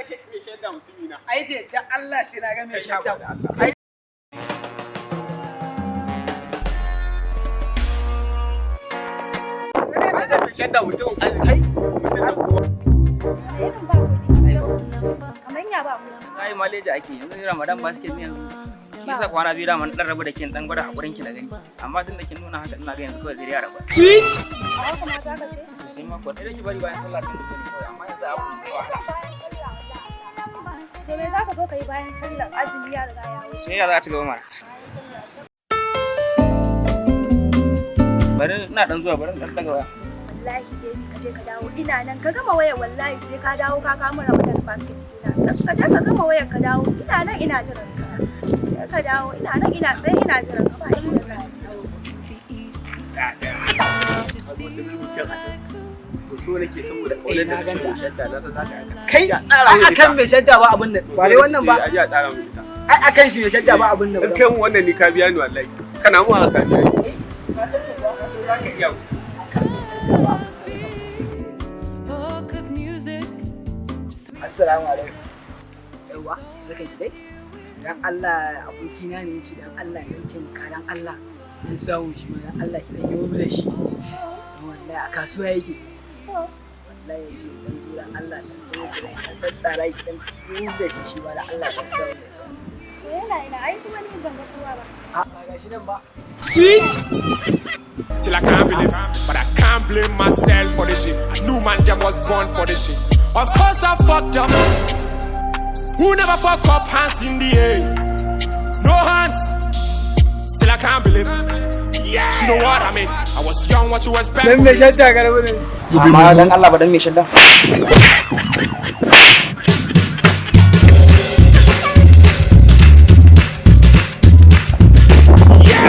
ga shi mai shaida mutumi na. Ai da yadda Allah sai na ga mai Kai sha shadda. da Allah. Ai mai shaida mutumin arziki. Kai. Mutum da kowa. Irin ba kuɗi. Kamar ya ba kuɗi. Ai maleji ake yanzu ni Ramadan basket ne yanzu. Shi yasa kwana biyu dama na dan rabu da kin dan gwada hakurin ki na gani. Amma tun da kin nuna haka ina ga yanzu kawai zai dai a rabu. A haka ma za ka ce? To sai ma ko dai ki bari bayan sallah sai ku ne kawai, amma yanzu abu ne wahala. Bayan sallah wallahi. To me za ka zo ka yi bayan sallar? Azumi ya riga ya wuce. Soyayya za a ci gaba mana. Bari ina dan zuwa, bari in dan daga waya. Wallahi baby, ka je ka dawo, ina nan. Ka gama wayar, wallahi sai ka dawo ka kawo min Ramadan basket ɗina. Ka je ka gama wayar ka dawo, ina nan ina jiran ka. Je ka dawo, ina nan ina tsaye ina jiran ka, ba inda za ni. To so nake saboda kaunar da Eh, na nake ganta. mai shadda, na san za ka aika. Kai, ai akan mai shadda ba abun nan. Ba dai wannan ba. A ji a tsara mu ita. Ai akan shi mai shadda ba abun nan. In kai mu wannan ni ka biya ni wallahi. Kana mu haka ka biya ni. Ka san ko ka san za ka iya. Assalamu alaikum. Yawwa, barkan ki dai. Dan Allah, abokina ne yace dan Allah dan taimaka, dan Allah. Dan samu shi ma, dan Allah ki dan yi da shi. Wallahi a kasuwa yake. Wallahi yace dan zo dan Allah dan samu ki dan dan tsara ki dan yi da shi shi ma, dan Allah dan samu. To yana ina? Ai kuma ni ban ga kowa ba. A ba gashi nan ba. Still I can't believe it, but I can't blame myself for this shit. I knew man them was born for this shit. Of course I fucked up. Who never fuck up? Hands in the air. No hands. Still I can't believe it. Yeah. You know what I mean? I was young, what you expect? Dan mai shadda garba ne. Amma dan Allah ba dan mai shadda.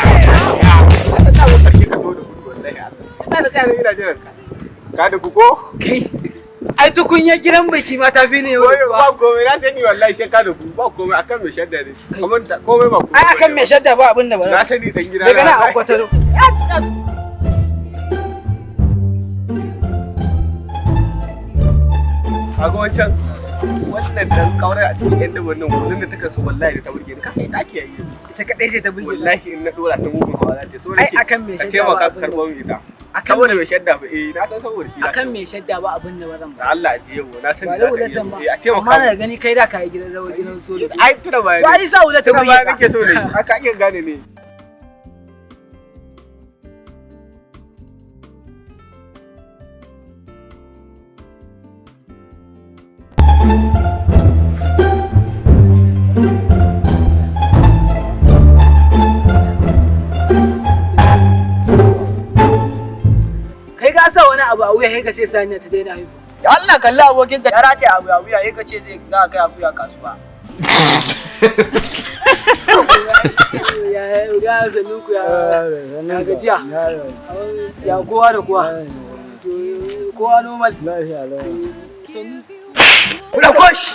Aka sa mu karshe ka to da gudu wallahi Allah. Ina da tsaya ina jiran ka. Ka da ku ko? Kai. Ai tukunya gidan biki ma ta fi ne yau. Wai ba komai, na sani wallahi sai ka da ku, ba komai akan mai shadda ne. Kamar komai ba komai. Ai akan mai shadda ba abun da ba. Na sani dan gida. Daga nan akwatano. Kaga wancan wannan dan kaurar a cikin yan dabar nan kullun da take so, wallahi da ta burge ni, ka sai take yayi. Ita kadai sai ta burge. Wallahi in na dora ta mugun hawa za ta so Ai nake. akan mai Ka shadda ba taimaka ka abun karɓo min ita. Akan Saboda mai shadda ba, eh, na san saboda shi. Akan mai shadda ba abun da ba zan ba. Da Allah ji yau na san Ba za da ka iya. wulatan ba. Eh, a taimaka. Amma da gani kai da ka yi gidan rawa gidan solo. Ai tuna baya. To ai sa wula ta Tuna burge baya ka. nake so ne. Aka iya gane ne. Kai ka sa wani abu a wuya sai ka ce saniya ta daina haihuwa. Ya Allah, kalli abokin ka ya rataya abu a wuya, sai ka ce zai za a kai akuya kasuwa. Ya ya sannu ku, ya ya gajiya. Ya kowa da kowa. To kowa normal. Sannu. Ku dauko shi.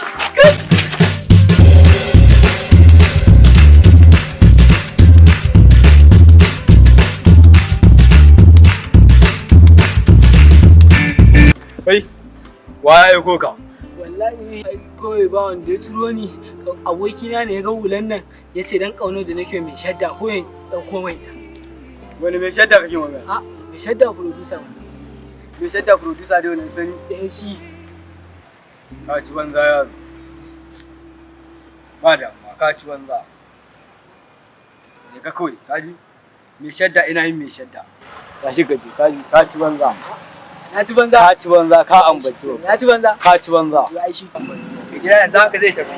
Kai, waye ya aiko ka? Wallahi ai kawai ba wanda ya turo ni, abokina ne ya ga hulan nan ya ce dan ƙaunar da nake mai shadda ko in ɗauko mai ta. Wani mai shadda kake magana? A mai shadda producer. Mai shadda producer da wani sani. Ɗaya shi. Ka ci banza yaro. Ba damuwa, ka ci banza. Je ka kawai, ka ji? Mai shadda ina yin mai shadda. Tashi ka je, ka ji, ka ci banza. Na ci banza. Ka ci banza, ka ambaci wa. Na ci banza. Ka ci banza. To ai shi. Gida yanzu haka zai tafi.